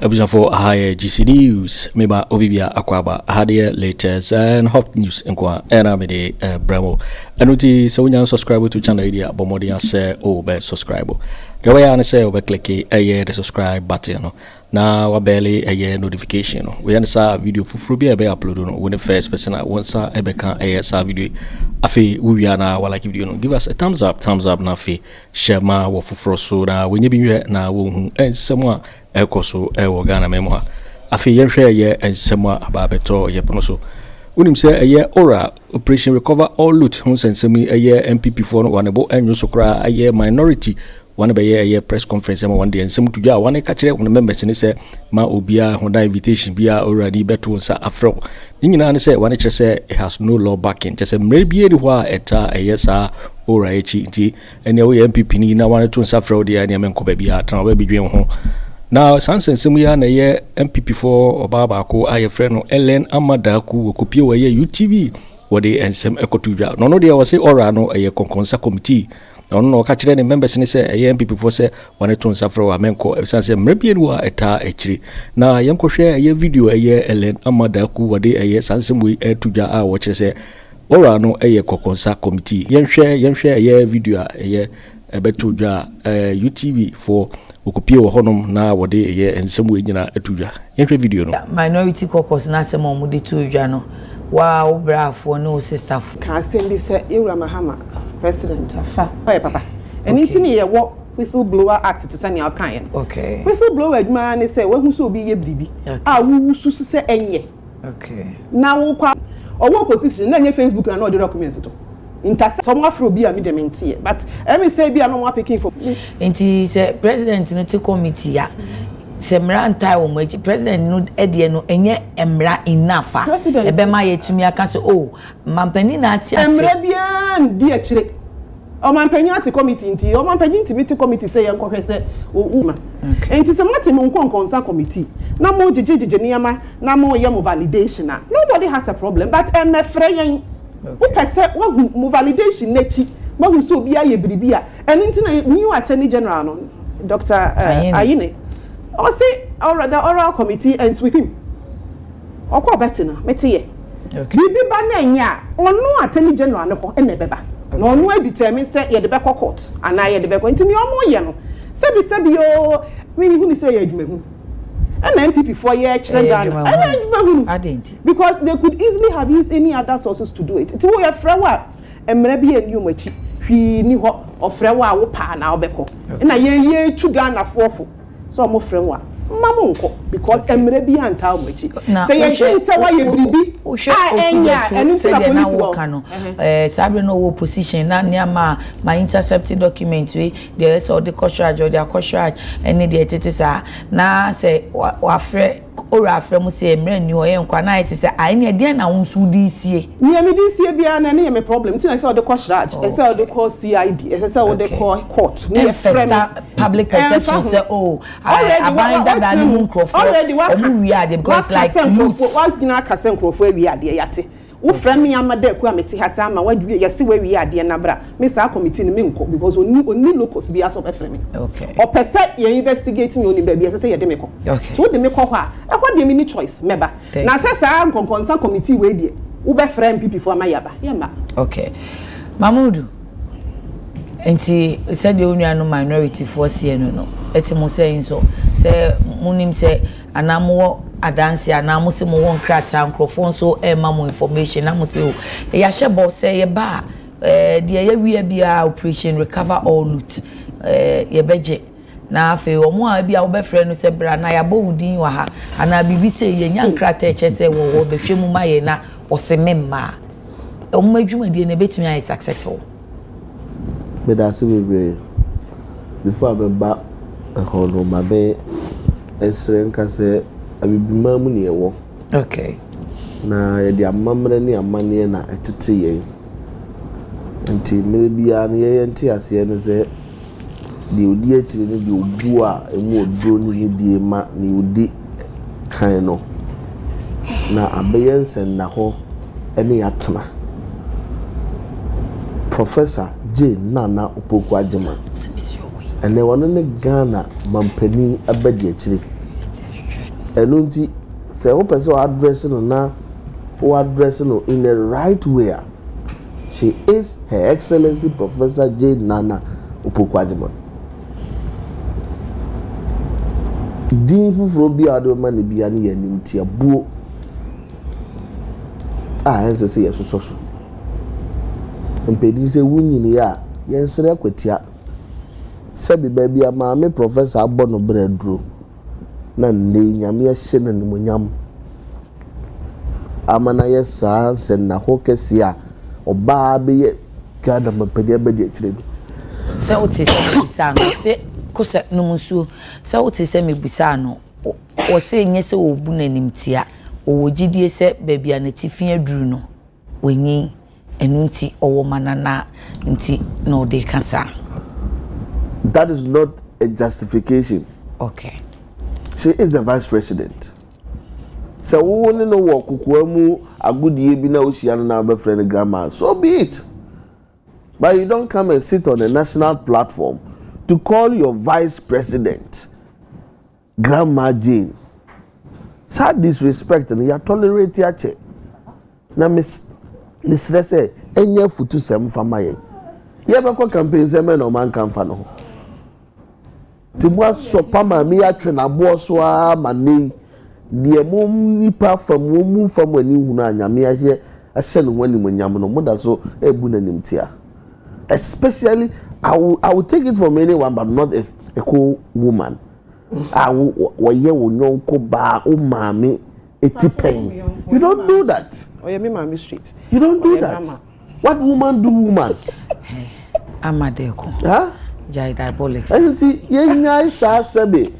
Abusuafo, aha yɛ GC News. Meba obibia akɔ aha deɛ, latest and hot news nko a ɛna mede brɛ mo. Ɛno nti sɛ wonya subscribe to channel yi deɛ, abɔ mmɔden asɛ wobɛ subscribe. Deɛ wɔyɛ ne sɛ wobɛ click ɛyɛ the subscribe button no na wa bell ɛyɛ notification no. Woyɛ no saa, video foforɔ bi a ɛbɛyɛ upload no, wo ne first person a wo nsa ɛbɛka ɛyɛ saa video yi. Afei wowia na wa like video no, give us a thumbs up, thumbs up, na afei hyɛ ma wɔ foforɔ so na wɔnyɛ bi nhwɛ na wɔhu nsɛm a ɛkɔ so ɛwɔ Ghana ma mu ha. Afei yɛnhwɛ ɛyɛ nsɛm a aba abɛtɔ yɛ pono so. Wonim sɛ ɛyɛ ORAL, Operation Recover All Loot ho nsɛnsɛm yi, ɛyɛ NPP foɔ no wɔne bo ɛnwo so koraa. Ɛyɛ minority wɔne bɛyɛ ɛyɛ press conference ma wɔn deɛ nsɛm to dwa a wɔne ka kyerɛ wɔn members ne sɛ ma obiara ho da invitation biara ORAL ni bɛto nsa afrɛ wo ne nyinaa ne sɛ wɔne kyerɛ sɛ it has no law backing, kyerɛ sɛ mmerɛ biara ni hɔ a ɛta ɛyɛ saa ORAL akyi. Nti ɛnea woyɛ NPP ni na wɔne to nsa frɛ wo deɛ, ɛnea menkɔ baabi a tena wɔbɛbi dwen ho. Na saa nsɛnsɛm yi a na ɛyɛ NPP foɔ ɔbaa baako a yɛfrɛ no Ellen Amadaku wɔkɔpie wɔ ɛyɛ UTV, wɔde nsɛm ɛkɔto dwa na ɔno deɛ wɔse ORAL no ɛyɛ kɔnkɔnsa committee, na ɔno na ɔka kyerɛ ne members ne sɛ ɛyɛ NPP foɔ sɛ wɔne to nsa frɛ wɔ a menkɔ, ɛsiane sɛ mmerɛ bie no wɔ a ɛtaa akyire. Na yɛnkɔhwɛ ɛyɛ video ɛyɛ Ellen Amadaku wɔde ɛyɛ saa nsɛm wei ɛto dwa a wɔkyerɛ sɛ ORAL no ɛyɛ kɔkɔnsa committee. Yɛnhwɛ ɛyɛ video a ɛyɛ ɛbɛto dwa a UTV foɔ wɔkɔpie wɔ hɔnom na wɔde ɛyɛ nsɛm wei nyinaa ɛto dwa. Yɛnhwɛ video no. Minority Caucus n'asɛm a wɔde to dwa no, waa wo braafoɔ ne wo sisterfoɔ. Ka asɛm bi sɛ yɛwura Mahama, president afa ɔyɛ papa. Ɛno nti ne yɛwɔ Whistleblower Act te sɛ nea ɔkaeɛ no. Whistleblower adwuma ne sɛ wahu sɛ obi yɛ biribi a wowu susu sɛ ɛnyɛ na wokɔ ɔwɔ opposition na ɛnyɛ Facebook na ɔde document to ntasa sɛ ɔmo afrɛ obi a mi dɛm nteɛ, but ɛmi sɛ bi a na ɔmo apeke info. Nti sɛ president no te committee a, sɛ mmara ntae wɔn akyi, president no deɛ no ɛnyɛ mmara enough a ɛbɛma yɛtumi aka sɛ, o mampanin na ate ate. Mmara biara ndi akyire. Ɔmampanyin ate committee, nti ɔmampanyin ntumi te committee sɛ yɛn nkɔhwɛ sɛ o ma nti sɛ moate mo nkɔnkɔnsa committee na mo gyegyegyegye nneɛma na mo yɛ mo validation a, nobody has a problem, but ɛmɛfrɛ yɛn. Wopɛ sɛ wahu mo validation n'akyi, wahu sɛ obi ayɛ biribi a, ɛno nti na new Attorney General no, Dr Ayine, ɔsi the ORAL committee ends with him. Ɔkɔ ɔbɛte no mete yɛ biribi ba na ɛnyɛ a, ɔno Attorney General no kɔ ɛna ɛbɛba na ɔno adetermine sɛ yɛde bɛkɔ court anaa yɛde bɛkɔ. Nti nea ɔmo yɛ no, sɛbi sɛbi yoo, mímí hu ni sɛ yɛ adwuma hu ɛna NPP foɔ yɛ kyerɛ Ghana ɛna adwuma hu no, because they could easily have used any other sources to do it. Nti wo yɛ frɛ wo a, mmerɛ bi yɛ ni wɔn akyi hwii ni hɔ. Ɔfrɛ wo a, wo paa na ɔbɛkɔ. Ɛna yɛn yɛn tu Ghana foɔ fo sɛ ɔmo frɛ wo a, mma mo nkɔ, because mmerɛ bi anta wɔn akyi. Sɛ yɛn sɛ wɔyɛ biribi a ɛnyɛ a, ɛno ti na polisi wɔ no saa abiri no ɔwɔ opposition na nneɛma a ma intercept document wei deɛ, ɛsɛ ɔde kɔ CHRAJ, ɔde akɔ CHRAJ, ɛne deɛ ɛtete saa. Na sɛ wafrɛ owura afrɛ mu sɛ mmerɛ ni hɔ yɛ nkwa na ayɛ te sɛ ayi ne ɛdeɛn na wɔn nso de sie. Nea mi de sie biara na ɛne yɛ mi problem. Nti na ɛsɛ ɔde kɔ CHRAJ, ɛsɛ ɔde kɔ CID, ɛsɛ sɛ ɔde kɔ court ne yɛ frɛ mi. Public perception sɛ, oh, aban dada ne mu nkurɔfoɔ ɔmo wie adeɛ because like youth. Wagyina aka sɛ nkurɔfoɔ awie adeɛ. Yate wofrɛ me ama dɛ ku a mete ha sɛ ama wawie, yɛsi wawie adeɛ na bra me saa committee no me nkɔ, because oni locus bi asɔ bɛfrɛ me. Ɔpɛ sɛ yɛn investigate me, onim baabi ɛsɛ sɛ yɛde me kɔ. So wode me kɔ hɔ a, ɛhɔ deɛ me ni choice mɛba. Na sɛ saa nkɔnkɔnsa committee wei deɛ, wobɛfrɛ NPP fo ama yaba, yɛmba. Okay, Mamudu, nti sɛdeɛ wo nua no minority foɔ seɛ no, ɛte mo sɛ nso sɛ monim sɛ anaa mowɔ adanse anaa mo sɛ mowɔ nkrataa, nkurɔfoɔ nso ɛrema mo information na mo sɛ o yɛahyɛ bɔ sɛ yɛba a, deɛ yɛwia biara, Operation Recover All Loot, yɛbɛgye. Na afei wɔn a ebi a wɔbɛfrɛ no sɛ bra na yɛabɔ wo din wɔ ha anaa biribi sɛ yɛnya nkrataa ɛkyɛ sɛ wɔ hɔ bɛhwɛ mu ma yɛn na ɔsɛ me mmaa wɔn adwumadie no ebɛtumi ayɛ successful. Meda ase bebree. Before a bɛba ɛhɔ no, ma bɛ ɛsrɛ nka sɛ Abibiman mu ne yɛwɔ. Na yɛde amammerɛ ne amanneɛ na ɛtete yɛn. Nti mmerɛ biara no yɛyɛ nte aseɛ ne sɛ deɛ odi akyire ne deɛ obu a emu oduro ne ne die ma deɛ odi kan no na abɛyɛ nsɛnnahɔ ne yɛatena. Professor Jane Nana Opoku Agyemang, ɛnɛ wɔno ne Ghana mampanin abadi akyire. Ɛno nti sɛ wopɛ sɛ wo address no na wo address no in the right way a, she is Her Excellency Professor Jane Nana Opoku Agyemang. Din foforɔ bi a wode bɛma no biara no yɛ animtiabuo a ɛnsɛ sɛ yɛsosɔ so. Mpanin sɛ wonyiniiɛ a, yɛnsrɛ akwatia. Sɛbi baabi a maame Professor abɔ no berɛ aduro na nnɛ yi Nyame ahyɛ no animuonyam ama no ayɛ saa nsɛnnahɔ kɛseɛ a ɔbaa bɛyɛ Ghana mampanin abadiakyire no. Sɛ wote sɛ mebisaa no, ɔse kosa nom nsuo. Sɛ wote sɛ mebisaa no, ɔse nyɛ sɛ ɔrebu no animtia. Ɔwɔ gyidie sɛ baabi a n'atifi aduru no, wanyin. Ɛno nti ɔwɔ manana nti na ɔde reka saa. That is not a justification. Okay. She is the vice president. Sɛ wo ne no wɔ kokoa mu agodie bi na wohyia no na wobɛfrɛ no grandma, so be it. But you don't come and sit on a national platform to call your vice president Grandma Jane. Saa disrespect no yɛ tolerate akyɛ. Na mesrɛ sɛ ɛnyɛ afutusɛm mfa ma yɛn. Yɛbɛkɔ campaign sɛ mɛ na ɔma nka mfa no ho. Nti mo asɔ pa maame yi atwe n'aboɔ so ara ma nnɛ yi deɛ mo nnipa fa mu mo mfa mo ani nhunu a Nyame ahyɛ ahyɛ ne ho animuonyam no mo da so ɛrebu no animtia. Especially I will, I will take it from anyone but not a, a co-woman. A wo wɔyɛ wo nyɔnko baa wo maame eti pɛn. You don't do that. Ɔyɛ me maame street. You don't do that. What woman do woman? Ama deko. Huh? Jai diabolics. Ɛno nti yɛnyae saa sɛbe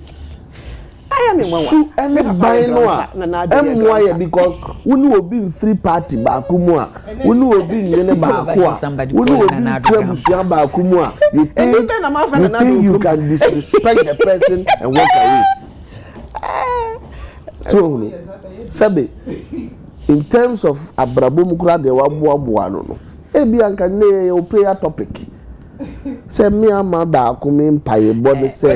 su ne ban no a ɛmmoa yɛ because wo ne obi mfiri party baako mu a wo ne obi nwene baako a wo ne obi mfiri abusua baako mu a you think you think you can disrespect the person and walk away. So ohunu sɛbe in terms of abrabɔ mu koraa deɛ waboaboa ano no ebi anka nnɛ yɛ yɛ prayer topic sɛ me ama daako me mpaebɔ ne sɛ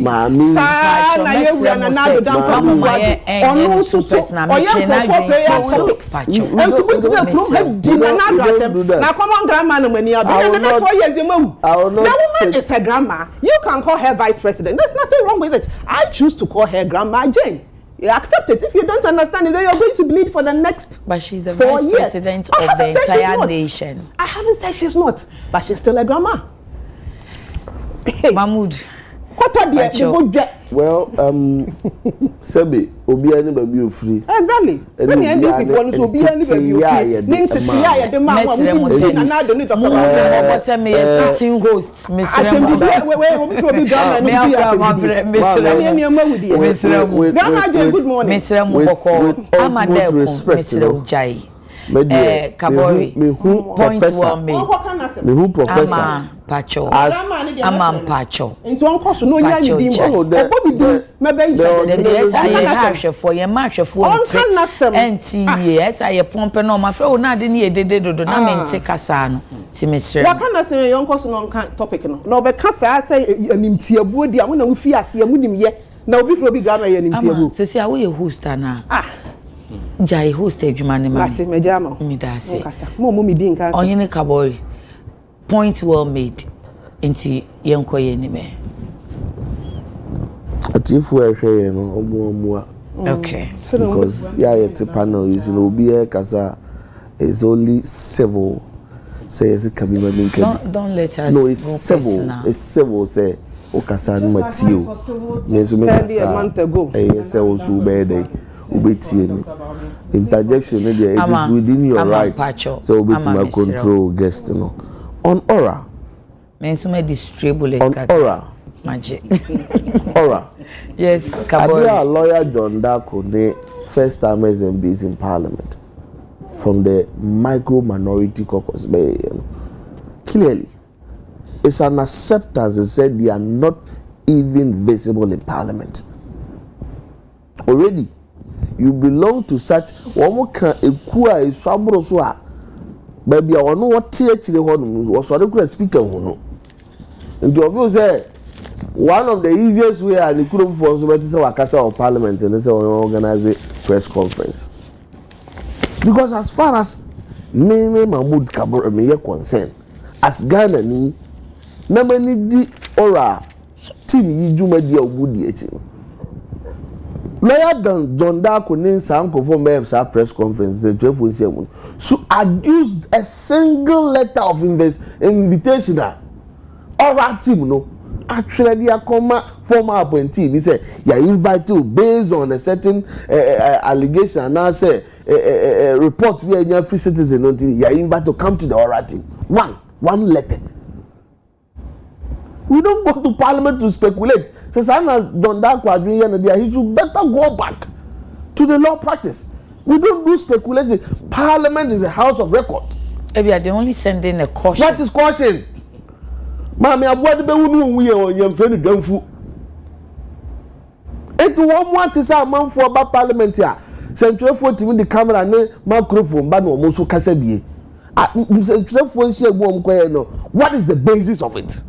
maame yi saa na yɛ wura na nado danko akufo-addo ɔno nso so ɔyɛ nkurɔfoɔ prayer topics nso mo gyina kurom ha di na nado atɛm na common grandma na mo ani abere na nana 4 years de mo awu the woman is a grandma. You can call her vice president. There's nothing wrong with it. I choose to call her Grandma Jane. You accept it. If you don't understand it, then you're going to bleed for the next But she's the four vice years. president I of the haven't said she's entire not. nation. I haven't said she's not, but she's still a grandma. Mahmood. Kɔtɔ deɛ Pacho. ne bo dwɛ. Well, sɛbe obiara ne baabi ofiri. Exactly. Sɛnea NDC foɔ no so obiara ne baabi ofiri ne ntetee a yɛde maa mo a Mɛsrɛ mo mode sɛ di Nana Addo ne Dr. mo Bawumia. mmɔbɔ sɛ meyɛ sitting host mesrɛ mo. Atɛmdidie wei wei obi firi obi grandma no nso yɛ atɛmdidie. Mesrɛ Ɛne nneɛma awu deɛ. Mesrɛ mo. Grandma Jane good morning. Mesrɛ mo With- bɔkɔɔ with ama ultimate dɛ ko respect, mesrɛ no. wo gyae. Me deɛ, Eh, Kabori, mehu point professor. well made. Ɔnkɔka n'asɛm. Mehu professor. Ama mpakyɛw. As- Grandma ne deɛ Ama mɛfrɛ no. mpakyɛw. Nti ɔnkɔ so na onya ne din Pakyɛw, Oh, the- Ɔbɔ ne din the- mɛbɛ the- internet. Dabi ɛsɛ Ɔnka yɛ ha n'asɛm. ahwɛfoɔ yɛn mma ahwɛfoɔ Ɔnka n'asɛm. ɛnti yie ɛsɛ yɛ pɔmpɛ na ɔmo afɛ wo na ade ne yɛ dede dodo na me nte kasa no ti mesrɛ mo. Waka n'asɛm yɛ ɔnkɔ so na ɔnka topic no. Na ɔbɛka saa sɛ animtiabuo di a mo na mo fi aseɛ mo nim yɛ na obi firi obi grandma yɛ Ama animtiabuo. sisi a woyɛ host ana Ah. gyae host adwuma ne ma Mate me. mɛgya ama wo. Meda ase. Monkasa. Mo a mo mi di nka asɛm. Ɔhene Kabori point well made nti yɛnkɔ yɛn anim ɛ. Atiefoɔ a ɛhwɛ yɛn no ɔmo mmoa. Okay. Because yɛ a yɛte panel yi so no obiara kasa a it's only civil sɛ yɛsi ka bi ma bi nka bi. Don't let us No, it's go civil. personal. It's civil sɛ wokasa no ma tie o. Me nso me Barely a kasa month ago. ɛyɛ sɛ wo nso wobɛyɛ dɛn wobɛtie me. Interjection no deɛ it is Ama- within your Ama right mpakyɛw. sɛ wobɛtumi Ama mesrɛ wo. control guest no. On aura, Me nso ma di stray bullet on kakra. aura, Magye. aura. Yes, Adeɛ Kabori. a lawyer John Darko ne first timers MPs in parliament from the micro minority caucus bɛyɛ no clearly it's an acceptance they said they are not even visible in parliament already. You belong to such wɔn ka ekuo a esu aboro so a baabi a ɔno wɔte akyire hɔ nom wɔsɔre kura speaker hu no nti ɔfeel sɛ One of the easiest way a ne kuromfoɔ nso bɛte sɛ wakasa wɔ parliament ne sɛ wɔn organize press conference. Because as far as me me Mahmood Kabore meyɛ concern as Ghana ni na m'ani di ORAL team yi dwumadi a wɔn di akyi no. Lawyer Dan John Darko ne saa nkurɔfoɔ mbɛyɛ saa press conference nsɛntwerɛfoɔ nhyia mu no so adduce a single letter of invest invitation a ORAL team no atwerɛ de akɔma former appointee bi sɛ yɛ invite you based on a certain allegation anaasɛ report bi a nya free citizen no, nti yɛ invite to come to the ORAL team. One letter. We don't go to parliament to speculate. Sɛ saa na John Darko adwene yɛ no deɛ, he should better go back to the law practice. We don't do speculation. Parliament is a house of record. Ebi they only sending a caution. What is caution? Maame, aboa de bɛwu no, owu yɛ yɛn fɛ no dwanfu. Eti wɔn mu ate sɛ amanfoɔ ba parliament a, sɛntwerɛfoɔ tumi de camera ne microphone ba na wɔn nso kasa bie. Nsɛntwerɛfoɔ nhyia mu wɔn kɔyɛ no, what is the basis of it?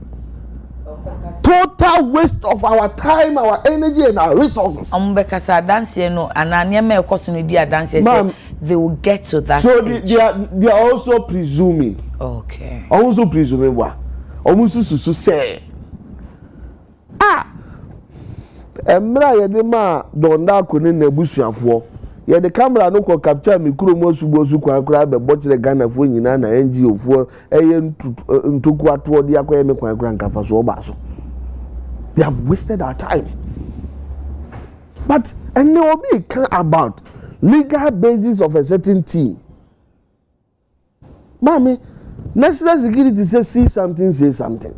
Total waste of our time, our energy and our resources. Ɔmo bɛ kasa, adanseɛ no anaa nneɛma a ɛkɔ so no di adanseɛ sɛ they will get to that so stage. They are also presuming. Ɔmo nso presuming wa ɔmo nso susu sɛ ah, mmerɛ a yɛde maa Don Darko ne n'abusuafoɔ, yɛde camera no kɔ capture mi kurom asubosu kwan koraa bɛbɔ kyerɛ Ghanafoɔ nyinaa na NGO foɔ ɛyɛ ntoku atoɔ de akɔyɛ mi kwan koraa nkafa so ɔba so. They have wasted our time. But ɛnna obi ka about legal basis of a certain team, maame, national security say see something, say something.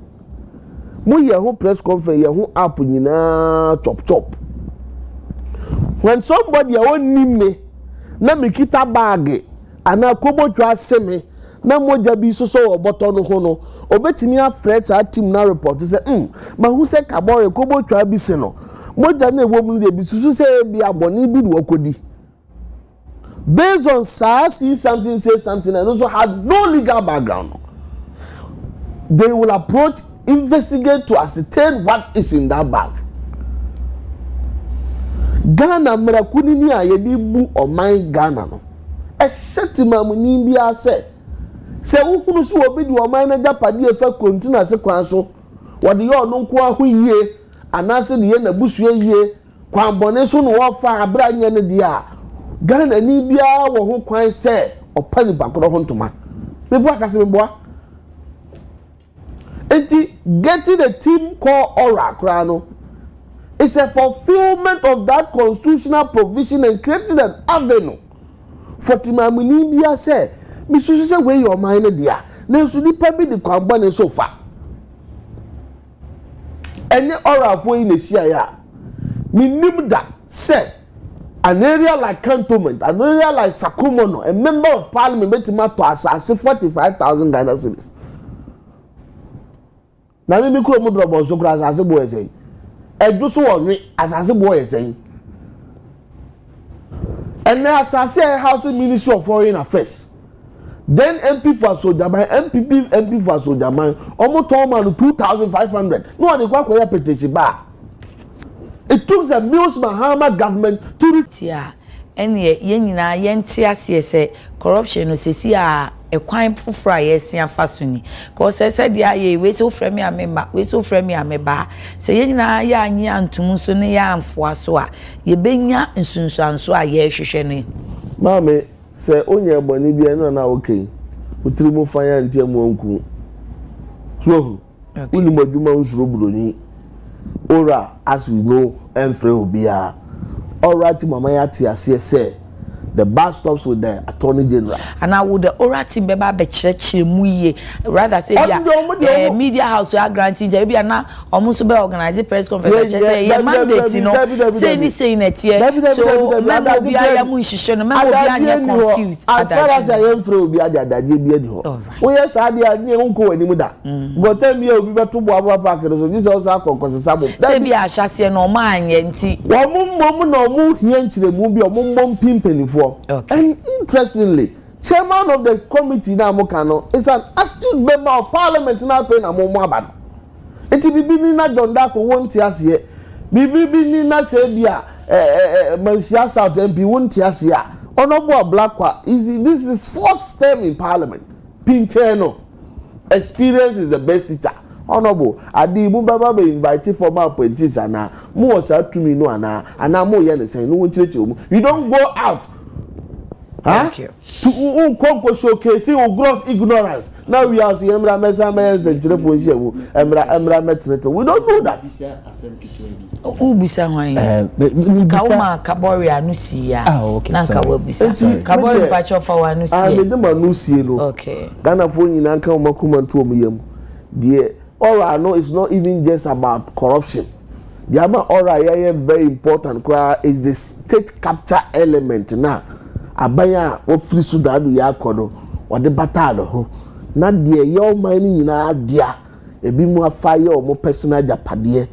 Mo yɛ ho press conference, yɛ ho app nyinaa chop chop. When somebody a onim me na me kita baagi anaa kobotwa ase me na mogya bi soso wɔ bɔtɔ no ho no, obetumi afrɛ saa team na report sɛ mahu sɛ Kabɔre kobotwa bi si no, mogya no ɛwɔ mu no deɛ, bi susu sɛ ebi abɔne bi de wɔkɔdi based on saa see something, say something and also had no legal background. They will approach, investigate to ascertain what is in that bag. Ghana mmara kunini a yɛde bu ɔman Ghana no, ɛhyɛ temamuni biara sɛ wohunu so obi de ɔman no agyapadeɛ fa kontina ase kwan so, wɔde yɛ ɔno nko aho yie anaasɛ de yɛ n'abusua yie, kwan bɔne so na wɔfa abira nyɛ no deɛ a, Ghana ni biara wɔ ho kwan sɛ ɔpa nipa korɔ ho ntoma. Meboa kase meboa. Eti getting a team called ORAL koraa no is a fulfilment of that constitutional provision and creating an avenue for temamuni bia sɛ misusu sɛ wei yɛ ɔman no dea, nanso nipa bi de kwan bɔne so fa. Ɛnyɛ ORALfoɔ yi na ehyia yɛ a minim da sɛ an area like Cantonment, an area like Sakumono, a member of parliament bɛtumi atɔ asase 45,000 Ghana cedis. Na mímí kuro mu dɔrɔbɔ nso kura asase bo yɛ sɛn? Ɛdwo so wɔ nwe asase bo yɛ sɛn? Ɛnɛ asase a ɛyɛ housing Ministry of Foreign Affairs, then MP for Asuogyaman, NPP MP for Asuogyaman, ɔmo tɔn ma no 2,500 na wɔde kɔ akɔyɛ petition ba. It took the Mills Mahama government to. Ti a ɛnneɛ yɛn nyinaa yɛnte aseɛ sɛ corruption no sisi a, ɛkwan foforɔ a yɛsi afa so ni kɔsɛ sɛdeɛ ayɛ wei sɛ wofrɛ mi a mema wei sɛ wofrɛ mi a meba. Sɛ yɛn nyinaa yɛ anyi antum nso ne yɛ amfoa so a, yɛbɛnya nsunsuanso a yɛrehwehwɛ no. Maame, sɛ onye bɔnne bi ɛno na okay, wotiri mu fan ya ntia mu nku so ohu wonim adwuma nsuro buroni. ORAL, as we know, ɛnfrɛ obiara. ORAL team ama yɛ ate aseɛ sɛ the buck stops with the Attorney General. Ana wo the ORAL team bɛba abɛkyerɛkyerɛ mu yie rather say bi a media house yɛ granting nkyɛn ebi ana ɔmo nso bɛ organize press conference kyerɛ sɛ yɛ mandate no sei ni sei na ɛteɛ, so mɛma obi ayɛ mu nhyehyɛ no, mɛma obi anyɛ confused. As far as ayɛ nfrɛ obi ade, adagye bi adi hɔ, woyɛ saa deɛ a ne nkɔ wɔ anim da gɔtɛn bi a obi bɛto boaboa park no so gye sɛ ɔsa akɔ nkɔsesa bɔ. Sɛ bi ahyɛseɛ no ɔmo anyɛ nti. Wɔn mmom na ɔmo hia nkyerɛmu bi, ɔmo mmɔ mpi mpanimfoɔ. And interestingly, chairman of the committee na mo ka no is an astute member of parliament. Na afei na mo aba no. Nti biribi ni na John Darko wo nte aseɛ, biribi bi ni na sɛ ebi a ɛɛ ɛɛ Manhyia South MP wo nte aseɛ a, Honourable Ablakwa is this is his first term in parliament. Pinkyɛn no. Experience is the best teacher. Honourable, ade yi mo bɛba bɛ invite former appointees anaa? Mo wɔ saa tumi no anaa? Anaa mo yɛ ne sɛn? No ho nkyerɛkyerɛ mu. You don't go out. Huh? Thank you. To nkɔ nkɔ showcase wo gross ignorance. Na we are saying mmra mɛsan mɛyɛ nsɛnkyerɛfoɔ nhyia mu. Mmra mmra mɛtenetene. We don't do that. Wobisa hwan? Nka woma Kabori ano sie a, ah, okay, na nka wabisa. Nti, Kabori mpakyɛ fa w'ano Ah, sie. mede m'ano sie no. Okay. Ghanafoɔ nyinaa nka wɔn akoma nto wɔn yam. Deɛ ORAL no is not even just about corruption. Deɛ ama ORAL yɛyɛ very important koraa is the state capture element na aban a wɔfiri so daado yɛ akɔ no wɔde bataa ne ho na deɛ ɛyɛ ɔman no nyinaa dea ebi mu afa yɛ wɔn personal agyapadeɛ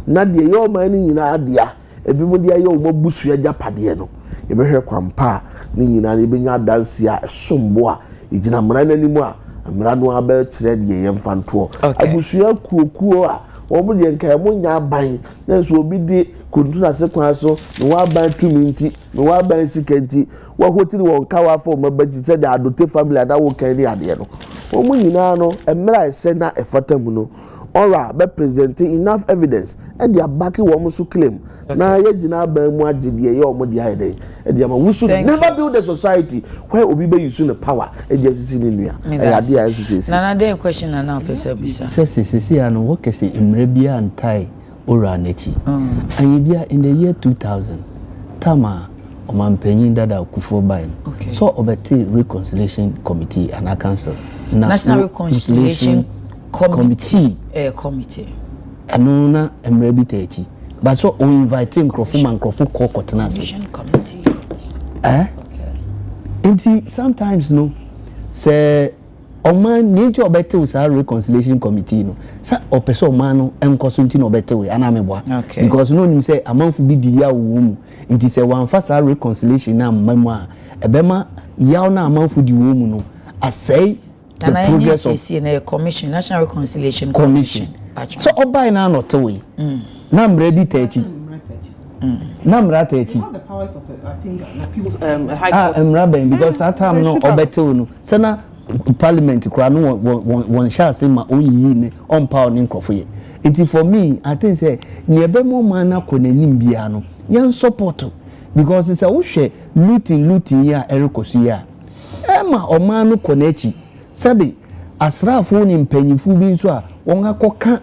na deɛ ɛyɛ ɔman no nyinaa dea ebi mu de ayɛ wɔn abusua agyapadeɛ no yɛbɛhwɛ kwan pa a ne nyinaa no yɛbɛnya adanseɛ a ɛsom bo a yɛgyina mmara no anim a mmara no abɛkyerɛ deɛ yɛmfa ntoɔ. Abusua kuokuo a wɔn deɛ nka wɔn nya aban na nso obi de kontunase kwan so ne wɔn aban tumi nti ne wɔn aban sika nti wɔahotiri wɔn kawa afa wɔn abakyi sɛdeɛ Adote family anawo kan ne adeɛ no wɔn nyinaa no mmerɛ a ɛsɛ na ɛfata mu no ORAL bɛ present enough evidence ɛde abake wɔn so claim na yɛgyina aban mu agye deɛ ɛyɛ wɔn deɛ ayɛ dɛn ɛde ama. We should Thank never you. build a society where obi bɛ use ne power ɛde asisi ne nua. Ɛyɛ adeɛ a ɛnsisi esi. Nana, dɛn question na na wopɛ sɛ bisa? Sɛ sesei a no wɔkɛ sɛ mmerɛ biara ntae ORAL n'akyi. Anyɛ bia in the year 2000 time a ɔmanpanyin dada Kufuor bae no, sɛ ɔbɛte reconciliation committee anaa council na National Reconciliation Committee. Ɛyɛ committee. Ɛno na mmerɛ bi taa akyi. But sɛ o invite nkurɔfo ma nkurɔfo kɔ kɔtena ase. Commission committee. Eh? Nti sometimes no sɛ ɔman nea nti ɔbɛtew saa reconciliation committee no sɛ ɔpɛ sɛ ɔman no nkɔ so nti na ɔbɛtew anaa meboa? Because no onim sɛ amanfo bi di yaw wɔ mu nti sɛ wɔamfa saa reconciliation no amma mu a ɛbɛma yaw no a amanfo di wɔ mu no asɛe the Nana, yɛnyɛ progress of nsiesie na yɛ commission, National Reconciliation commission. Commission. Sɛ ɔbae no ano tewee na mmara bi taa akyi na mmara taa akyi a mmara bɛn because saa time no ɔbɛtew no sɛ na parliament koraa no wɔn wɔn hyɛ ase ma ɔnyiyi ne ɔmpaw ne nkurɔfo yɛ. Nti for me, I think sɛ nea ɛbɛma ɔman no akɔ n'anim biara no yɛn support, because sɛ wohwɛ looting looting yi a ɛrekɔ so yi a ɛma ɔman no kɔ n'akyi. Sɛbi asraafoɔ ne mpanyinfoɔ bi nso a wɔn akɔka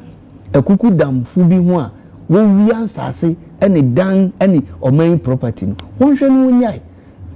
akuku damfo bi ho a wɔwia nsase ne dan ne ɔman yi property no, wɔnhwɛ no wɔnyae.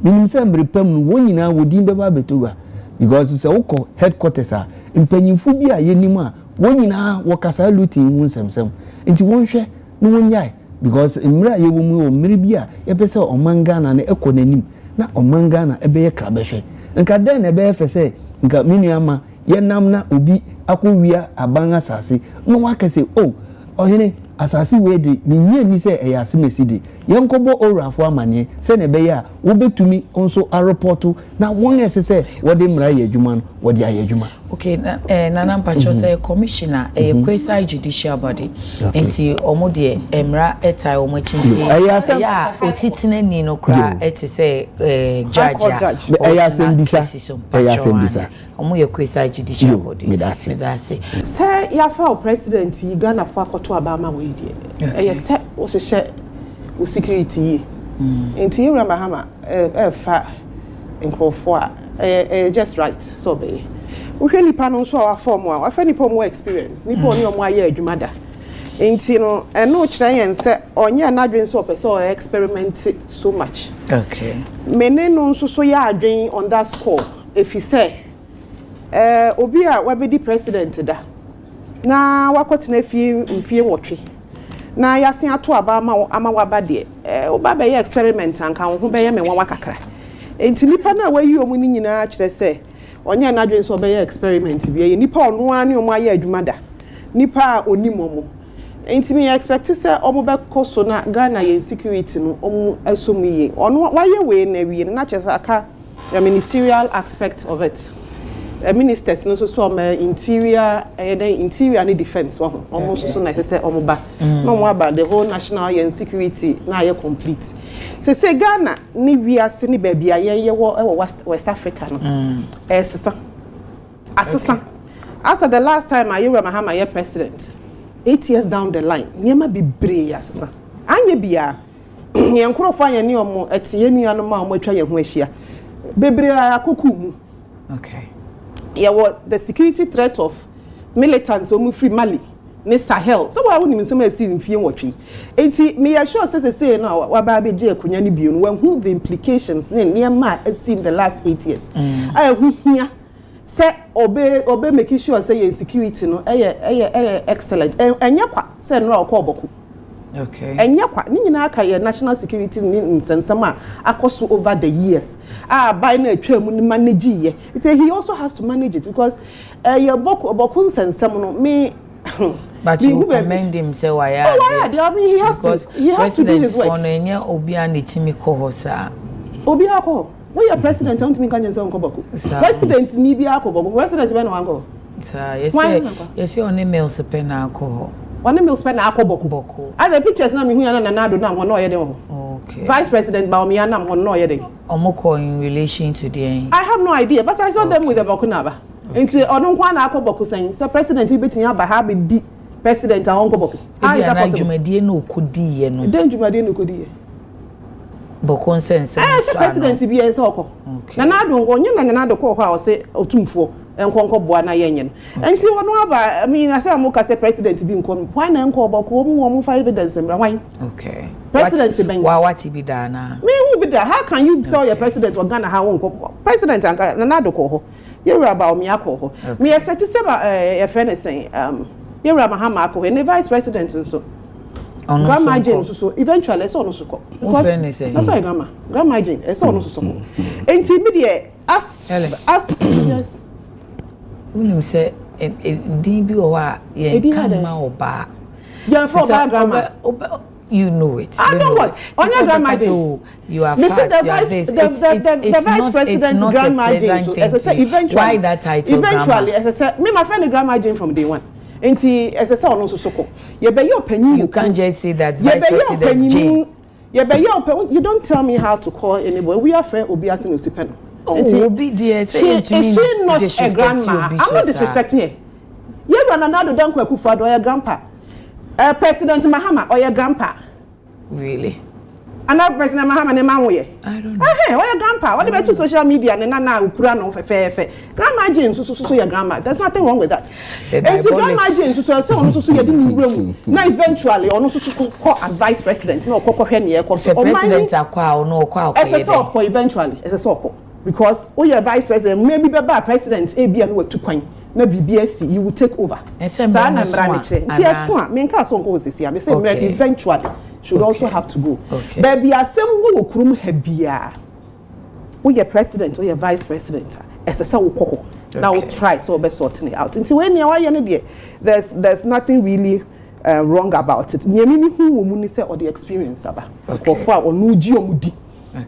Menim sɛ mmere pam no wɔn nyinaa wɔn din bɛba abɛtɔ gua, because sɛ wokɔ headquarters a mpanyinfo bi a yɛnim a wɔn nyinaa wɔka saa looting ho nsɛmsɛm. Nti wɔnhwɛ na wɔnyae, because mmerɛ a yɛwɔ mu wɔ mmere bi a yɛpɛ sɛ ɔman Ghana no ɛkɔ n'anim na ɔman Ghana ɛbɛyɛ krabɛhwɛ. Nka dɛn na ɛbɛyɛ fɛ sɛ nka me nua ma yɛnam na obi akɔwia aban asase na waka sɛ, "Oh, ɔhene, asase wei de menyɛ ni sɛ ɛyɛ asemasi de yɛnkɔbɔ owurafoɔ amanneɛ," sɛnea ɛbɛyɛ a wobɛtumi nso arepɔto na wɔn a ɛsɛ sɛ wɔde mmara yɛ adwuma no wɔde ayɛ adwuma. Okay, na, Nana mpakyɛw, sɛ commissioner ɛyɛ quasi judicial body nti ɔmo deɛ mmara ɛtae ɔmo akyi nti Ɛyɛ asɛm- ɛyɛ a otitenani no koraa ɛte sɛ judge a judge. Ɛyɛ asɛm ɔtena bisa. cases so. Ɛyɛ Mpakyɛw asɛm bisa. ane ɔmo yɛ quasi judicial Yo, body. meda ase. Meda ase. Sɛ yɛafa wo president yi, Ghanafoɔ akɔto aba ama wɔ yi deɛ, ɛyɛ sɛ wohyehyɛ wo security yie. Nti yɛwura Mahama ɛɛfa nkurɔfoɔ a ɛyɛ just right sɛ ɔbɛyɛ. Wohwɛ nipa no nso a wafa ɔmo a wafa nipa a ɔmo wɔ experience, nipa a ɔne ɔmo ayɛ adwuma da. Nti no ɛno kyerɛ yɛn sɛ ɔnyɛ n'adwene sɛ ɔpɛ sɛ ɔyɛ experiment so much. Me ne no nso so yɛ adwene on that score, efi sɛ obi a wabɛdi president da na wakɔtena fie mfie 8 na yɛasen ato aba ama wo ama waba deɛ, woba bɛyɛ experiment anka wo ho bɛyɛ me nwanwa kakra. Nti nipa no a wayi wɔn no nyinaa kyerɛ sɛ ɔnyɛ n'adwene sɛ ɔbɛyɛ experiment bi. Ɛyɛ nipa a ɔno ara ne wɔn ayɛ adwuma da, nipa a onim wɔn. Nti mi expect sɛ ɔmo bɛkɔ so na Ghana yɛn security no ɔmo ɛso mu yie. Ɔno wayɛ wei na awie no na kyerɛ sɛ aka the ministerial aspect of it. Ministers no nso so, ɔmo interior, ɛyɛ dɛn, interior ne defence wɔ ho, ɔmo nso so na ɛsɛ sɛ ɔmo ba na ɔmo aba, the whole national yɛn security na ayɛ complete. Sese Ghana ne wiase ne baabi a yɛn yɛwɔ ɛwɔ West Africa no, ɛsesa asesa. As at the last time a Yewura Mahama yɛ president, 8 years down the line, nneɛma bebree asesa. Anyɛ biara, yɛn nkurɔfoɔ a yɛn ne ɔmo ɛte, yɛn nuanom a ɔmo atwa yɛn ho ahyia bebree a akoko mu. Yɛwɔ the security threat of militants wɔn firi Mali ne Sahel, sɛ wɔn a wɔnim nsɛm a esi mfie 8. Eti meyɛ sure sɛ sese no a waba abɛgye akonnwa no bio no, wɔn the implications ne nneɛma a esi in the last 8 years a ɛho hia sɛ ɔbɛ make sure sɛ yɛn security no ɛyɛ excellent. Ɛnyɛ kwa sɛ nnora ɔkɔ ɔbɔko. Ɛnyɛ kwa. Ne nyinaa ka yɛ national security ne nsɛnsɛm a akɔ so over the years a aban no atwa mu ne manage yɛ. Nti he also has to manage it because ɛyɛ Bawku nsɛnsɛm no me. But you commend him sɛ wayɛ adeɛ. Oh, wayɛ adeɛ. I mean, he has to do his work. President fɔ no, ɛnyɛ obiara na etimi kɔ hɔ saa. Obiara kɔ hɔ. Woyɛ president a, ntumi nka nyɛ sɛ nkɔ Bawku. President ni biara kɔ Bawku. President bɛ na wankɔ hɔ? Saa, yɛsɛ ɔne Mills pɛ na akɔ hɔ. Ɔne Mills pɛ na akɔ Bawku. Bawku. Ade pictures na mi hu ya na Nana Addo nam hɔ na ɔyɛ den wɔ hɔ. Vice President Bawumia nam hɔ na ɔyɛ den. Ɔmo kɔ in relation to the. I have no idea, but I saw them with the Bawku naba. Nti ɔno nko na akɔ Bawku sɛn sɛ president yi betumi aba ha abɛdi president a ɔnkɔ Bawku? How is that possible? Ebi ana dwumadie na okodi yɛ no. Den dwumadie na okodi yɛ? Bawku nsɛnsɛm. Ɛɛ, sɛ president bi yɛ sɛ ɔkɔ. Nana Addo nkɔ nye na Nana Addo kɔɔ hɔ a ɔsɛ otumfoɔ nkɔnkɔ boa na yɛnyɛ no. Nti wɔn aba, I mean, asɛ ɔmo ka sɛ president bi nkɔ, hwan na nkɔ Bawku? Wɔn fa evidence mbra, hwan? President bɛn? Wa wati bi da na. Mi hu bi da. How can you sell your president wɔ Ghana ha wɔn nkɔ? President anka Nana Addo kɔ hɔ, Yewura Bawumia kɔ hɔ, mi expect sɛ ba yɛfrɛ ne sɛn, Yewura Mahama akɔ hɔ, ne vice president nso. Grandma Jane nso so, eventually ɛsɛ ɔno nso kɔ. Because that's why grandma Jane, ɛsɛ ɔno nso so kɔ. Nti mi deɛ, as yes. Wonim sɛ din bi wɔ hɔ a yɛn ka ma ɔbaa. Yɛn fɔ ɔbaa grandma. You know it. I know what. Onye grandma Jane. You are fat, you are this. The, the, the, the vice president grandma Jane. So, as I said, eventually. Why that title? Eventually, as I said, me my friend grandma Jane from day one. Nti ɛsɛ sɛ ɔno nso so kɔ. Yɛbɛyɛ ɔpanyin. You can't just say that vice president Jane. Yɛbɛyɛ ɔpanyin. You don't tell me how to call anybody. We are friend obi ase na osi pɛ no. Oh, obi deɛ sɛ yɛntumi. Is she not a grandma? I'm not disrespecting her. Yɛwura Nana Addo Dankwa Akufo-Addo ɔyɛ grandpa. President Mahama ɔyɛ grandpa. Really? Ana President Mahama ne ma wo yɛ? I don't know. Ɛhɛn, ɔyɛ grandpa. Wɔde bɛ to social media ne nana okura no fɛfɛɛfɛ. Grandma Jane nso so yɛ grandma. There's nothing wrong with that. Eti Grandma Jane nso so, ɛsɛ ɔno nso so yɛde ne wura mu na eventually ɔno nso so kɔ as vice president na ɔkɔ kɔhwɛ nea ɛkɔ so. Sɛ president akɔ a, ɔno ɔkɔ akɔ yɛ dɛ. Ɛsɛ sɛ ɔkɔ eventually, ɛsɛ sɛ ɔkɔ because oyɛ vice president, maybe bɛba president ebi a no watu kwan na biribi asi, you will take over. Saa na mmara ne kyerɛ. Nti ɛso a menka so nkɔ wɔ sisi a mɛ sɛ mmerɛ eventually should also have to go. Baabi asɛm wɔ kurom ha biara, woyɛ president, woyɛ vice president a, ɛsɛ sɛ wokɔ hɔ na wo try sɛ wɔbɛ sort it out. Nti wei nea wayɛ no deɛ, there's nothing really wrong about it. Nea mimi hu wɔ mu ni sɛ ɔde experience aba, nkurɔfoɔ a ɔno gye ɔmo di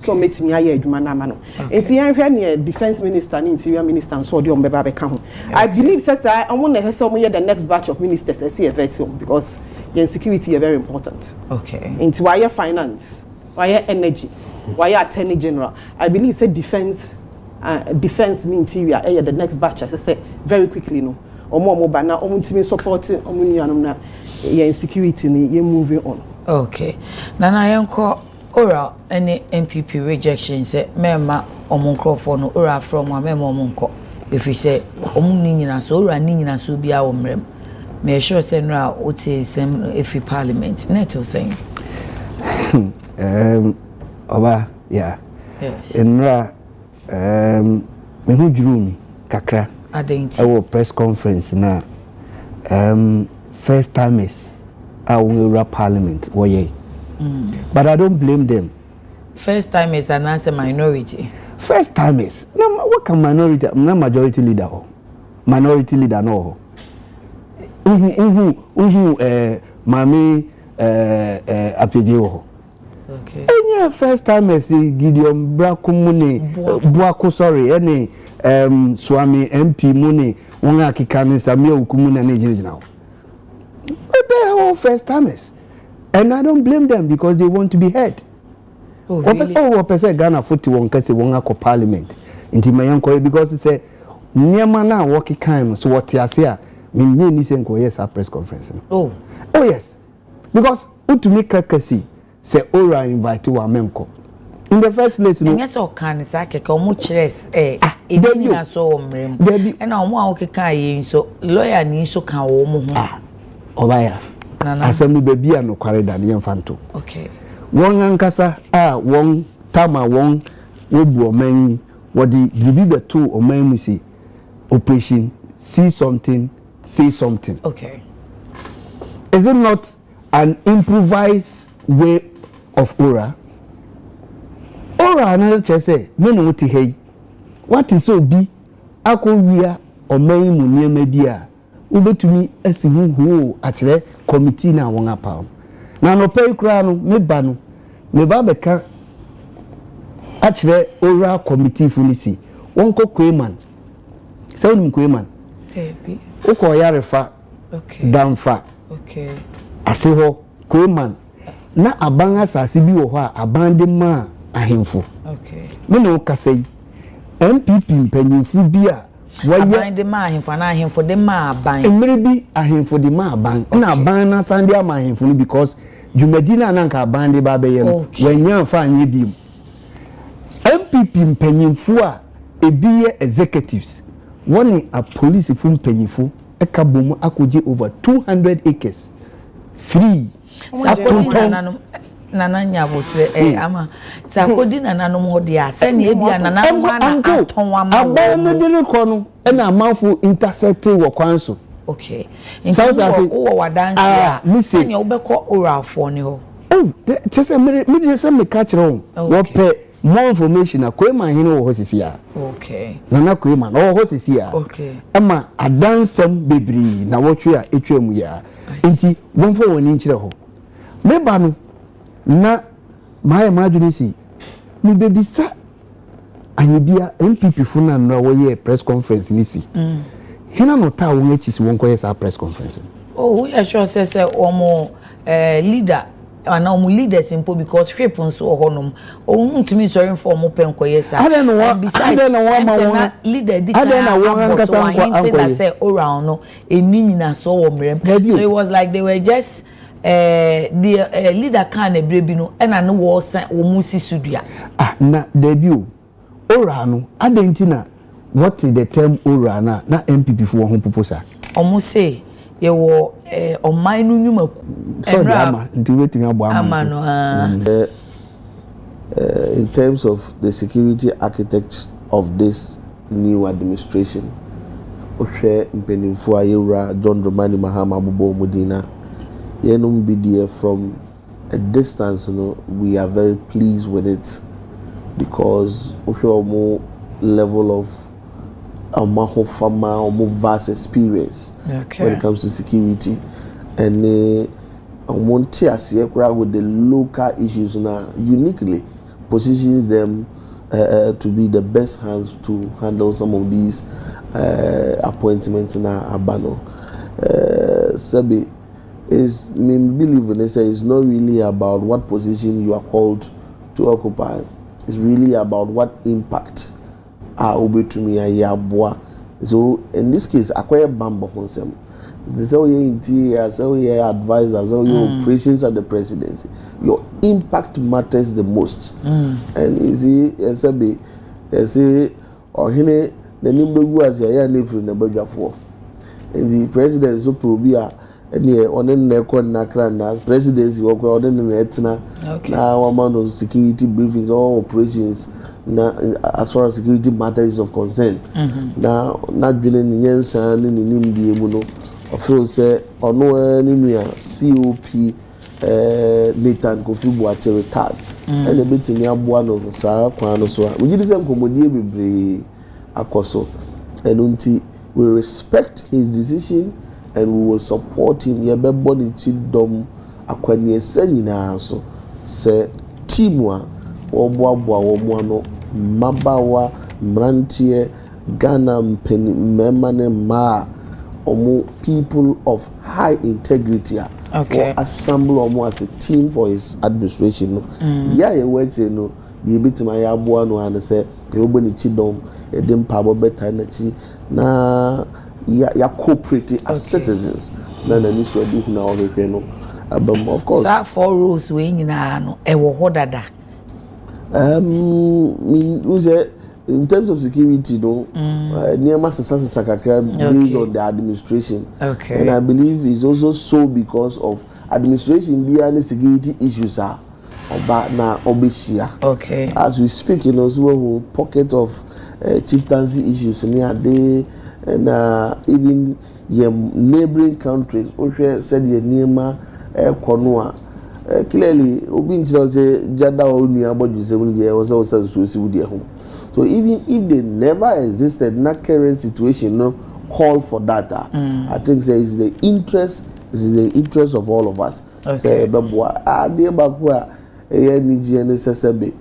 so ɔmɛtumi ayɛ adwuma no ama no. Nti yɛnhwɛ nea defence minister ne interior minister nso ɔde ɔmo bɛba abɛka ho. I believe sɛ saa ɔmo na ɛsɛ sɛ ɔmo yɛ the next batch of ministers. Ɛsɛ yɛ vet wɔn because yɛn security yɛ very important. Nti wayɛ finance, wayɛ energy, wayɛ attorney general. I believe sɛ defence ne interior ɛyɛ the next batch. Ɛsɛ sɛ very quickly no ɔmo ba na ɔmo ntumi support ɔmo nuanom na yɛn security ni yɛn moving on. Okay, Nana, yɛnkɔ oral ne NPP rejection sɛ mɛɛma ɔmo nkurɔfoɔ no oral afrɛ ɔmo a, mɛɛma ɔmo nkɔ ɛfiri sɛ ɔmo ni nyinaso, oral ni nyinaso biara wɔ mmerɛ mu. Mɛ sure sɛ nnora a wote nsɛm no ɛfiri parliament na ɛtew sɛn? Ɔba ya. Yes. Nnora me ho dwiriw mi kakra. Adɛn nti? Ɛwɔ press conference na first timers a wɔn ewura parliament wɔyɛ, but I don't blame them. First timers anaasɛ minority? First timers na wɔka minority na majority leader hɔ, minority leader no wɔ hɔ. Uhu maame Appiagyei wɔ hɔ. Ɛnyɛ first timers, Gideon Brakum ne Boako, sorry, ɛne Suame MP mu ne wɔn a keka ne Samia Wuku mu na ne gyinagyina hɔ. But they are all first timers and I don't blame them because they want to be heard. Oh, really? Oh, wɔpɛ sɛ Ghana fo te wɔn kɛse wɔn akɔ parliament nti ma yɛn kɔ because sɛ nneɛma no a wɔkekan no so wɔte ase a, menyɛ ni sɛ nkɔyɛ saa press conference no. Oh yes, because wotumi ka kasi sɛ ORAL invite wa mɛnkɔ in the first place no. Ɛnyɛ sɛ ɔka ne saa kɛkɛ, ɔmo kyerɛ ɛ ebi nyina so wɔ mmerɛ mu. Dabi. Ɛna ɔmo a wɔkeka yɛ nso, lawyer ni nso ka wɔn ho. Ah, ɔbaya. Nana. Asɛm no baabi a nokware da no, yɛmfa nto. Wɔn ankasa a wɔn tam a wɔn wɔbu ɔman yi, wɔde biribi bɛto ɔman mu si Operation See Something Say Something. Is it not an improvised way of ORAL? ORAL no kyerɛ sɛ me ne wo te ha yi, wate sɛ obi akɔwia ɔman yi mu nneɛma bi a, wobɛtumi asi ho hoo akyerɛ committee no a wɔn apaw no. Na anɔpa yi koraa no, me ba no, me ba bɛka akyerɛ ORAL committee fo no si wɔnkɔ Kweiman. Sɛ wonim Kweiman? Dabi. Wokɔ Ɔyarefa, Damfa ase hɔ, Kweiman, na aban asase bi wɔ hɔ a aban de maa ahemfo. Me ne wo kasa yi, NPP mpanyimfo bi a wɔyɛ Aban de maa ahemfo anaa ahemfo de maa aban? Mmere bi ahemfo de maa aban, ɛna aban no asan de ama ahemfo no because dwumadi no a na anka aban de ba abɛyɛ no, wɔannya amfa anyɛ bio. NPP mpanyimfo a ebi yɛ executives, wɔne apolisifo mpanyimfo ka bom akogye over 200 acres free Sɛ akɔdi atontɔn. Nananom, Nana nya abotire ɛ ama sɛ akɔdi nananom hɔ deɛ a, sɛnea ebi a nananom ana Uncle, atɔn ama aban wɔn no mo. De rekɔ no, ɛna amanfo intercept wɔ kwan so. Nti South wowɔ ase wowɔ w'adanseɛ ah a me se sɛnea wobɛkɔ ORALfoɔ ne hɔ. Oh, kyɛ sɛ mere me de sɛ meka kyerɛ wɔn wɔpɛ more information a, Kweiman hene wɔ hɔ sisi a. Nana Kweiman ɔwɔ hɔ sisi a. Ɛma adansɛm bebree na wɔtwe a etwa mu yi a. Nti wɔmfa wɔn ani nkyerɛ hɔ. Meba no na mayɛ m'adwene si mebɛbisa anyebia NPP fo no a nnora wɔyɛɛ press conference no si hena na ɔtaa wɔn akyi si wɔnkɔyɛ saa press conference no. Oh, woyɛ sure sɛ wɔn leader anaa wɔn leaders mpo, because whip nso wɔ hɔnom, wɔn ntumi nsɔre nfa wɔn pɛ nkɔyɛ saa? Adɛn na wɔn And besides, adɛn na wɔn ama ɛm sɛ wɔn na leader di kan adɛn na wɔn abɔ so ankasa nkɔ wahente that ankɔyɛ? sɛ ORAL no eni nyinasoɔ wɔ mmerɛ mu. Dabi So o. it was like they were just the leader kan na ebire bi no ɛna ne wɔɔsan wɔn mu si so dua. Ah, na dabi o, ORAL no, adɛn nti na wɔte the term ORAL na NPP fo wɔn ho popo saa? Wɔn se yɛwɔ ɔman no nnwumaku. Sɛ ɔde ama nti wobɛtumi abɔ ama ama nso. No aa. In terms of the security architect of this new administration, wohwɛ mpanimfoɔ a yɛwura John Dramani Mahama abobɔ wɔn din na yɛnom bi deɛ, from a distance no, we are very pleased with it because wohwɛ wɔn level of wɔn ahofama, wɔn vast experience when it comes to security ɛne wɔn nte aseɛ koraa with the local issues na uniquely positions them to be the best hands to handle some of these appointments na aba no. Sɛbi is me believe in say it's not really about what position you are called to occupy, it's really about what impact a wobɛtumi ayɛ aboa. So in this case, akɔyɛ bambɔ ho nsɛm nti sɛ woyɛ interior, sɛ woyɛ adviser, sɛ woyɛ operations at the presidency, your impact matters the most. And you see, ɛsɛ bi ɛsɛ ɔhene n'anim bɛgu ase a yɛ a n'efiri n'abadwafoɔ, nti president nso pɛ obi a ɛneɛ ɔne ne na ɛkɔ nnakra nna presidency wɔ koraa, ɔne ne na ɛtena na wama no security briefings, all operations na as far as security matters is of concern, na n'adwene ne nyansa ne ne nimdie mu no, ɔfeel sɛ ɔno ara ne nua COP Nathan Kofi Boakye retired ɛna ebetumi aboa no saa kwan no so a wogye di sɛ nkɔmmɔdie bebree akɔ so. Ɛno nti we respect his decision and we will support him. Yɛbɛbɔ ne kyi dɔm akwaniɛsɛ nyinaa so sɛ team a wɔboaboa wɔn ano, mmabaawa, mmeranteɛ. Ghana mpanin mmarima ne mmaa a wɔn people of high integrity a wɔ assemble wɔn as a team for his administration no. Yɛ a yɛwɔ akyire no, deɛ yɛbɛtumi ayɛ aboa no ara ne sɛ yɛbɛbɔ ne kyidɔm, yɛde mpaebɔ bɛtaa n'akyi na yɛ yɛ cooperate as citizens na n'ani so adi hunu a ɔhwehwɛ no aba mu. Of course. Saa four roles wei nyinaa no, ɛwɔ hɔ dada? Me sɛ in terms of security no, nneɛma sesa sesa kakra based on the administration. And I believe it's also so because of administration biara ne security issues a ɔba na ɔbɛhyia. As we speak, so wɔhu pocket of chieftaincy issues ne ade, na even yɛn neighbouring countries, wohwɛ sɛdeɛ nneɛma ɛrekɔ no a, clearly obi nkyerɛ sɛ gyada a onua abɔdwesɛm no deɛ, ɛwɔ sɛ wɔsa nsuo si wo deɛ ho. So even if they never existed, na current situation no call for that, I think say it's the interest of all of us sɛ ɛbɛboa. Adeɛ baako a ɛyɛ anigyeɛ ne sɛ, sɛbe,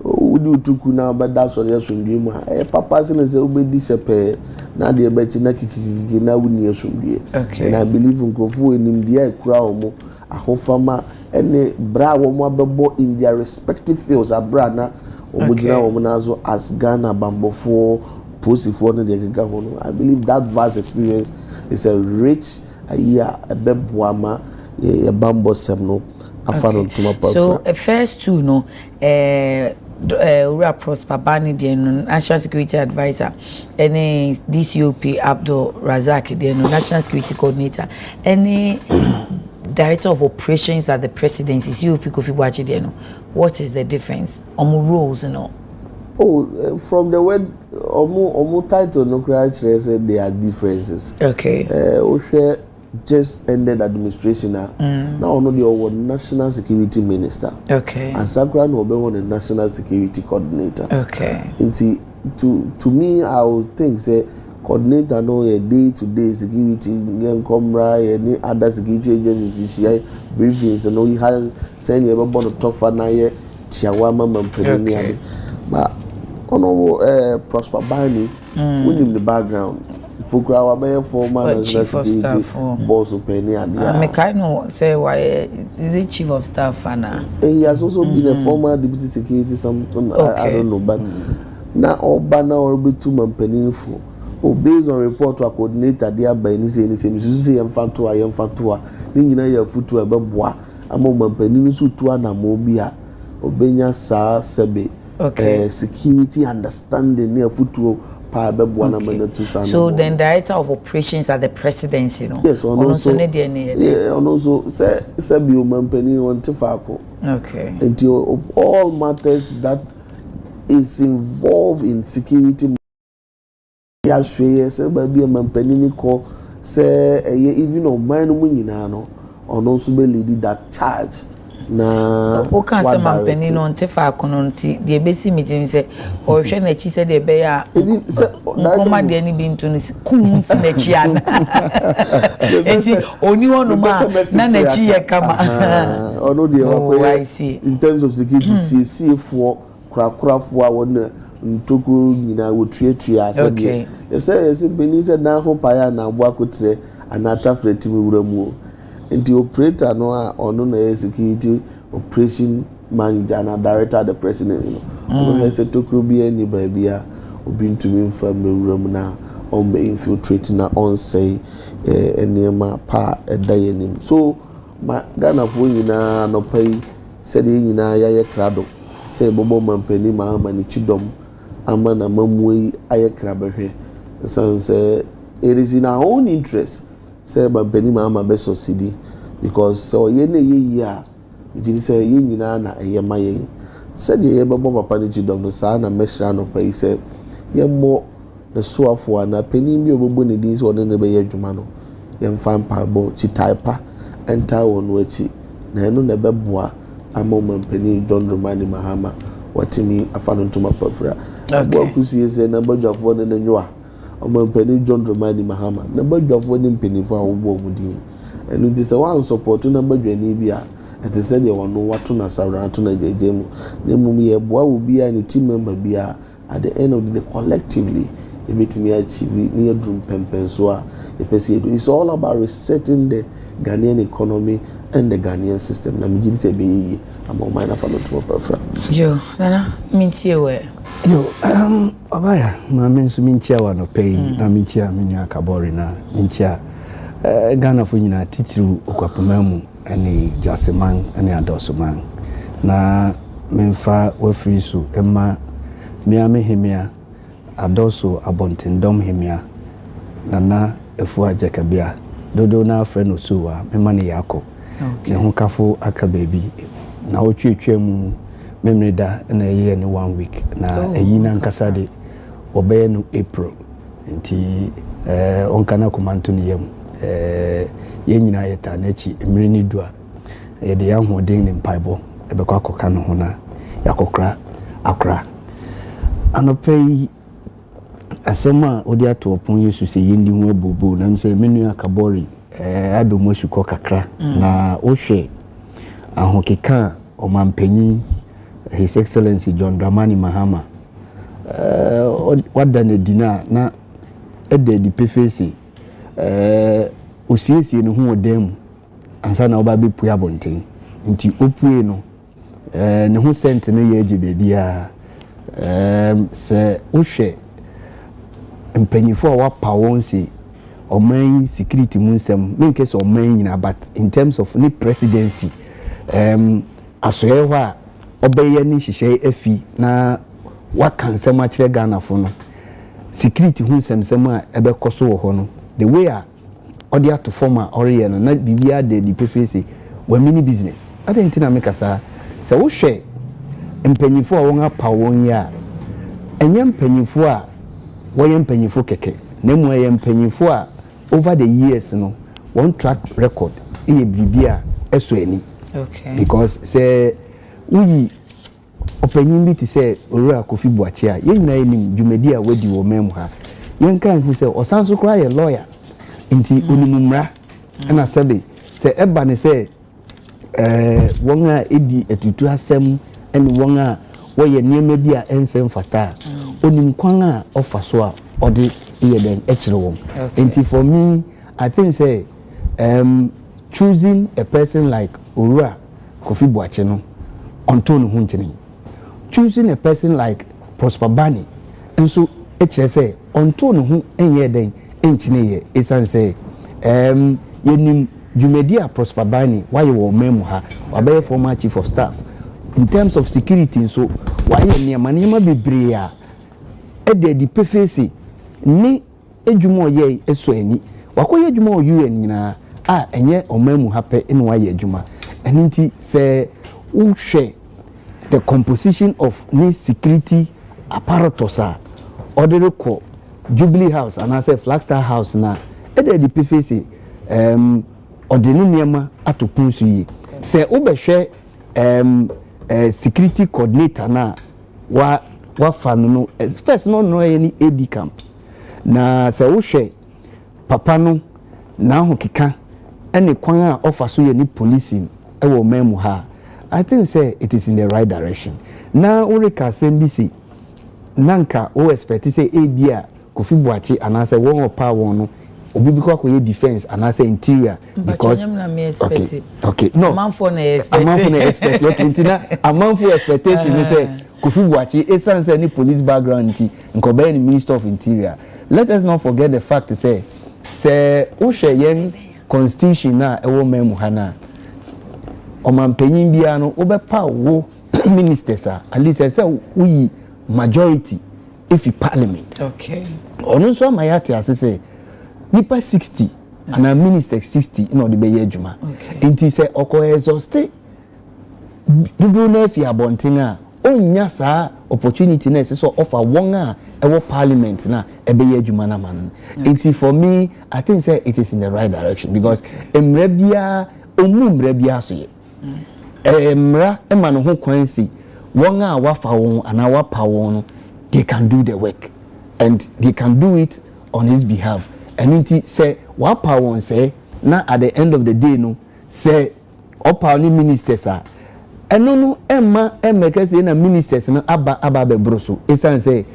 wodi otuku na wobɛda asɔre asomdwe mu a, ɛyɛ papa sene sɛ wobɛdi hyɛ pɛɛ na adeɛ bɛkyi na kikikiki na wonni asomdwe. And I believe nkurɔfoɔ nimdeɛ a ɛkura wɔn ahofama ɛne bere a wɔn abɛbɔ in their respective fields, abere a na wɔn gyina wɔn nan so as Ghana bambɔfoɔ, polisifoɔ no deɛ ɛkeka ho no, I believe that vast experience is a rich ayi a ɛbɛboa ma yɛ bambɔ sɛm no afa no ntoma pa. So first two no, Owura Prosper Bani deɛ no, National Security Adviser, ɛne DCOP Abdul Razak deɛ no, National Security Coordinator, ɛne Director of Operations at the Presidency, COP Kofi Boakye deɛ no, what is the difference? Ɔmo roles no? Oh, from the word ɔmo title no koraa kyerɛ sɛ there are differences. Wohwɛ just ended administration a, na ɔno deɛ ɔwɔ National Security Minister. Ansa koraa na ɔbɛwɔ ne National Security Coordinator. Nti to me, I would think say coordinator no yɛ day to day security, yɛn nkɔmra yɛ ne other security agencies hyia, briefings no ha, sɛnea yɛbɛbɔ no tɔfa na yɛ tiawa ama ma mpanyin ne ade. But Honourable Prosper Bani, wonim the background fokura, wabɛyɛ former National Security boss panyin ade a. Mekae no sɛ wayɛ, is it chief of staff ana? He has also been a former deputy security something. I don't know, but na ɔba na ɔrebɛtu ma mpanyin o, based on report a coordinator de aba yi, ne sɛ misusu sɛ yɛmfa to a, yɛmfa to a, ne nyinaa yɛ afutu a ɛbɛboa ama ɔmampanin nso tu anammɔ bi a ɔbɛnya saa sɛbe security understanding ne afutuo paa bɛboa na ma n'atu saa. So then, Director of Operations at the Presidency no? Yes, ɔno nso ne deɛ ne yɛ dɛ? Ɔno nso sɛ sɛbi ɔmampanin wɔn te faako. Nti all matters that is involved in security, yɛahwɛ yɛ sɛ baabi a mampanin kɔ, sɛ ɛyɛ even ɔman no mu nyinaa no, ɔno nso bɛ lead that charge na. Woka sɛ mampanin no ɔnte faako no, nti deɛ ebesi mi ti sɛ ɔrehwɛ n'akyi sɛdeɛ ɛbɛyɛ a nkɔma deɛ no bi nto no kum si n'akyi ana, nti oni hɔnom a na n'akyi yɛ kama. Ɔno deɛ wakɔyɛ in terms of security siesiefoɔ, korakorafoɔ a wɔn ntokuro nyinaa wɔtuatua, sɛdeɛ yɛsɛ mpanyin sɛ dan ho paeɛ a na aboa akotrɛ anaa atafrɛ timi wura mu o. Nti operator no a ɔno na yɛ security operation manager na director at the Presidency no, ɔno hwɛ sɛ tokuro bi ani baabi a obi ntumi nfa mmewura mu na ɔmbɛ infiltrate na ɔnsɛe nneɛma pa a ɛda yɛn anim. So ma Ghanafoɔ nyinaa anɔpa yi, sɛdeɛ yɛn nyinaa yɛayɛ krado sɛ yɛbɛbɔ mampanin Mahama ne kyidɔm ama n'amammuo yi ayɛ krabɛhwɛ, ɛsiane sɛ it is in our own interest sɛ mampanin Mahama bɛ succeed, because sɛ ɔyɛ no ɛyɛ yie a, megye di sɛ yɛn nyinaa na ɛyɛ ma yɛn. Sɛdeɛ yɛbɛbɔ papa no kyidɔm no, saa na mɛhyira anɔpa yi sɛ yɛmmɔ ne soafoɔ anaa panin bi a ɔbɛbɔ ne din sɛ ɔne ne bɛyɛ adwuma no, yɛmfa mpaebɔ kyitae pa ntaa wɔn no akyi, na ɛno na ɛbɛboa ama ɔmampanin John Dramani Mahama watumi afa no ntoma pafira. Aboa kusie sɛ n'abadwafoɔ ne ne nwoa ɔmampanin John Dramani Mahama, n'abadwafoɔ ne mpanimfoɔ a wɔbɔ wɔn din. Ɛno nti sɛ wɔn ansɔpɔto n'abadwani bi a, ɛte sɛ deɛ wɔn wato n'asawura ato n'agyagya mu, na mmom yɛboa wɔ bi a ne team member bi a, at the end of the day, collectively yɛbɛtumi achieve ne yɛduru mpɛmpɛnso a yɛpɛ sɛ yɛdu. It's all about resetting the Ghanaian economy and the Ghanaian system, na megye di sɛ ɛbɛyɛ yie ama ɔman no afa no ntoma prafra. Yo, Nana, mentie wɛ. Yo, ɔbaya, maame nso menkyia wɔ anɔpɛ yi na menkyia me nua Kabɔre na menkyia Ghanafo nyinaa, titiriw Okuapoma mu ne Gyaseman ne Adɔsoman, na memfa wafiri so ma mmea me hemea Adɔso abɔntendɔm hemea Nana Afua Gyakabea, dodow no afrɛ no Sowa, mema no yɛakɔ ne ho kafo aka baabi na ɔtwetwa mu memere da na ɛyɛ ne one week na ɛyi nankasa de wɔbɛyɛ no April, nti ɔnka no akoma nto ne yam. Yɛn nyinaa yɛtaa n'akyi. Mmere no du a, yɛde yɛn ahoɔden ne mpaebɔ ɛbɛkɔ akɔka ne ho na yɛakɔkora akora. Anɔpɛ yi, asɛm a wode ato ɔpon yi so sɛ yɛnni ho abobo nam sɛ me nua Kabɔre adom asukɔ kakra na wohwɛ ahokeka a ɔmampanyin, His Excellency John Dramani Mahama, wada no adi no a, na ɛda adi pefee sɛ osiesie ne ho wɔ dan mu ansa na ɔba bɛpue abɔnten. Nti opue no, ne ho scent no yɛ agye baabiara. Sɛ wohwɛ mpanyinfoɔ a wapa wɔn si ɔman yi security mu nsɛm, menkɛ sɛ ɔman yi nyinaa, but in terms of ne presidency asɔeɛ hɔ a ɔbɛyɛ ne nhyehyɛe afi na waka nsɛm akyerɛ Ghanafo no, security ho nsɛmsɛm a ɛbɛkɔ so wɔ hɔ no, the way a ɔde ato fam a ɔreyɛ no na biribiara da adi pefee sɛ wɔamini business ade. Nti na meka saa sɛ wohwɛ mpanyinfoɔ a wɔn apaw wɔn yi a, ɛnyɛ mpanyinfoɔ a wɔyɛ mpanyinfoɔ kɛkɛ, na mmom ɛyɛ mpanyinfoɔ a over the years no, wɔn track record yɛ biribi a ɛsɔ ani because sɛ woyi ɔpanyin bi te sɛ Owura Kofi Buakye a, yɛn nyinaa yɛnim dwumadi a wadi wɔ man mu ha. Yɛnka nhu sɛ ɔsan so koraa yɛ lawyer, nti onim mmara. Ɛna sɛbe sɛ ɛba ne sɛ wɔn a ɛdi atutu asɛm ɛne wɔn a wɔyɛ nneɛma bi a ɛnsɛ mfata a, onim kwan a ɔfa so a ɔde yɛ dɛn ɛkyerɛ wɔn. Nti for me, I think sɛ choosing a person like Owura Kofi Buakye no, ɔnto ne ho nkyene. Choosing a person like Prosper Bani nso kyerɛ sɛ ɔnto ne ho nyɛ dɛn nkyene yɛ, ɛsiane sɛ yɛnim dwumadi a Prosper Bani wayɛ wɔ ɔman mu ha. Wabɛyɛ former chief of staff. In terms of security nso, wayɛ nneɛma bebree a ɛde adi pefee se ne adwuma a ɔyɛ ɛsɔ ani. Wakɔyɛ adwuma wɔ UN nyinaa a ɛnyɛ ɔman mu ha pɛ ɛna wayɛ adwuma. Ɛno nti sɛ wohwɛ the composition of ne security apparatus a ɔde rekɔ Jubilee House anaasɛ Flagstaff House na ɛde adi pefee se ɔde ne nneɛma ato pon so yie. Sɛ wobɛhwɛ security coordinator na wa wafa no, first no, ɔno yɛ ne AD camp, na sɛ wohwɛ papa no n'ahokeka ɛne kwan a ɔfa so yɛ ne policing ɛwɔ ɔman mu ha, I think say it is in the right direction. Na woreka asɛm bi si na nka wo expect sɛ ebi a Kofi Buakye anaasɛ wɔn ɔpa wɔn no, obi bi kɔ akɔyɛ defence anaasɛ interior because okay, no, amanfoɔ na expect. Amanfoɔ na expect. Okay, nti na amanfoɔ expectation ni sɛ Kofi Buakye, esan sɛ ne police background nti, nka ɔbɛyɛ ne Minister of Interior. Let us not forget the fact sɛ wohwɛ yɛn constitution na ɛwɔ man mu ha na ɔmanpanyin biara no, wobɛpa wo ministers a, at least ɛsɛ woyi majority efi parliament. Ɔno nso ama yɛ ate ase sɛ nipa 60 anaa ministers 60 na ɔde bɛyɛ adwuma. Nti sɛ ɔkɔ exhaust dodoɔ no afi abɔnten a, ɔnnya saa opportunity na ɛsɛ sɛ ɔfa wɔn a ɛwɔ parliament na ɛbɛyɛ adwuma no ama no. Nti for me, I think say it is in the right direction because mmerɛ biara ɔmu mmerɛ biara so yɛ mmara ma ne ho kwan si wɔn a wafa wɔn anaa wapa wɔn no, they can do the work and they can do it on his behalf. Ɛno nti sɛ wapa wɔn sɛ na at the end of the day no, sɛ ɔpa ne ministers a, ɛno no ɛmma ɛmmɛka sɛ na ministers no aba abɛboro so, ɛsiane sɛ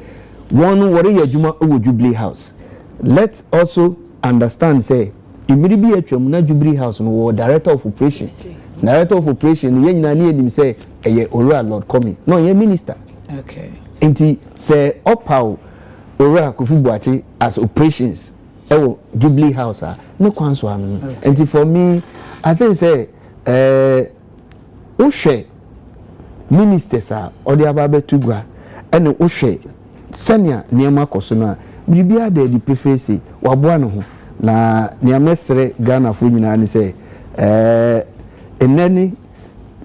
Wɔn no wɔreyɛ adwuma wɔ Jubilee House. Let's also understand sɛ mmere bi a atwam na Jubilee House no wɔwɔ Director of Operation. Director of Operation no yɛn nyinaa ne yɛnim sɛ ɛyɛ Owura Lord Commey na ɔnyɛ minister. Okay. Nti sɛ ɔpaw Owura Kofi Boakye as operations ɛwɔ Jubilee House a ne kwan so ano no. Nti for me I think sɛ ɛɛ wohwɛ ministers a ɔde aba abɛto gua ɛne wohwɛ sɛnea nneɛma kɔ so no a, biribiara da adi pefee se waboa ne ho. Na nea mɛsrɛ Ghanafoɔ nyinaa ne sɛ, ɛɛ nnɛ ne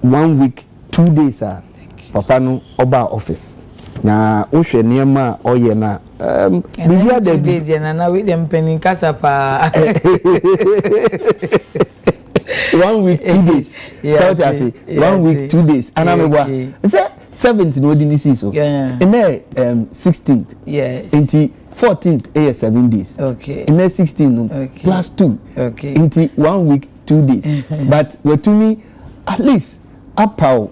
one week 2 days a papa no ɔbaa office. Na wohwɛ nneɛma a ɔyɛ no a, biribiara da 2 adi. Days yɛ nana wei deɛ mpanin kasa paa. One week 2 days, sɛ wote ase, one week 2 days anamibua sɛ 7th na odidi si so, nnɛ 16th, nti 14th ɛyɛ 7 days, nnɛ 16 no plus 2, nti one week 2 days, but watumi at least apaw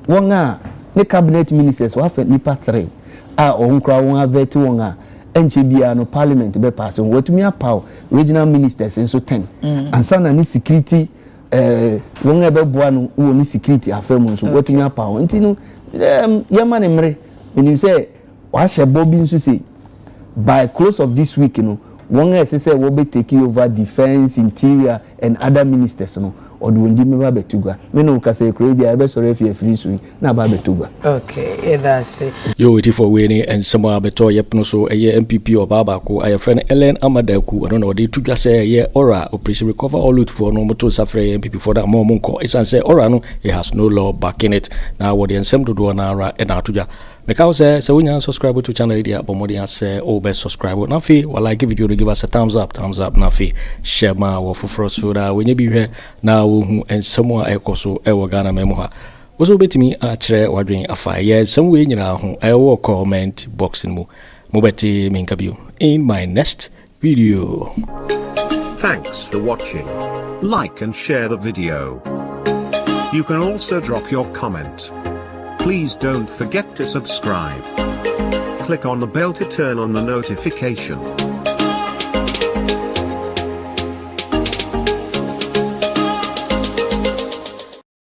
wɔn a ne cabinet ministers wafa nipa three a wɔn koraa wɔn avet wɔn a ɛnkyɛ biara no parliament bɛ pass wɔn. Watumi apaw regional ministers nso 10 ansa na ne security wɔn a ɛbɛboa no wɔ ne security afa mu nso watumi apaw wɔn. Nti no yɛma ne mmere menim sɛ wahyɛ bɔ bi nso sɛ by close of this week no, wɔn a ɛsɛ sɛ wɔbɛ take over defence, interior and other ministers no, ɔde wɔn di mɛba abɛto gua. Me ne wo kasa ekura bi a ɛbɛsɔrɔ afi afiri so yi na aba abɛto gua. Okay, yɛda ase. Yo, etifoɔ, wei ne nsɛm a bɛtɔ yɛpono so. Ɛyɛ NPP ɔbaa baako a yɛfrɛ no Ellen Amadaku, ɔno na ɔde to dwa sɛ ɛyɛ ORAL, Operation Recover All Loot foɔ no moto nsa frɛ NPP foɔ no ama ɔmo nkɔ, ɛsiane sɛ ORAL no, it has no law backing it. Na wɔde nsɛm dodoɔ no ara ɛna ato dwa. Meka wo sɛ sɛ wonya subscribe to channel yi deɛ, bɔ mmɔden asɛ wobɛ subscribe na afei wa like video no, give us a thumbs up, thumbs up, na afei hyɛ ma wɔ foforɔ so na wɔnyɛ bi hwɛ na wɔhu nsɛm a ɛkɔ so ɛwɔ Ghana ma mu ha. Wo sɛ wobɛtumi akyerɛ w'adwen afa ɛyɛ nsɛm wei nyinaa ho ɛwɔ comment box no mu. Mobɛte menka bio in my next video. Thanks for watching. Like and share the video. You can also drop your comment. Please don't forget to subscribe. Click on the bell to turn on the notification.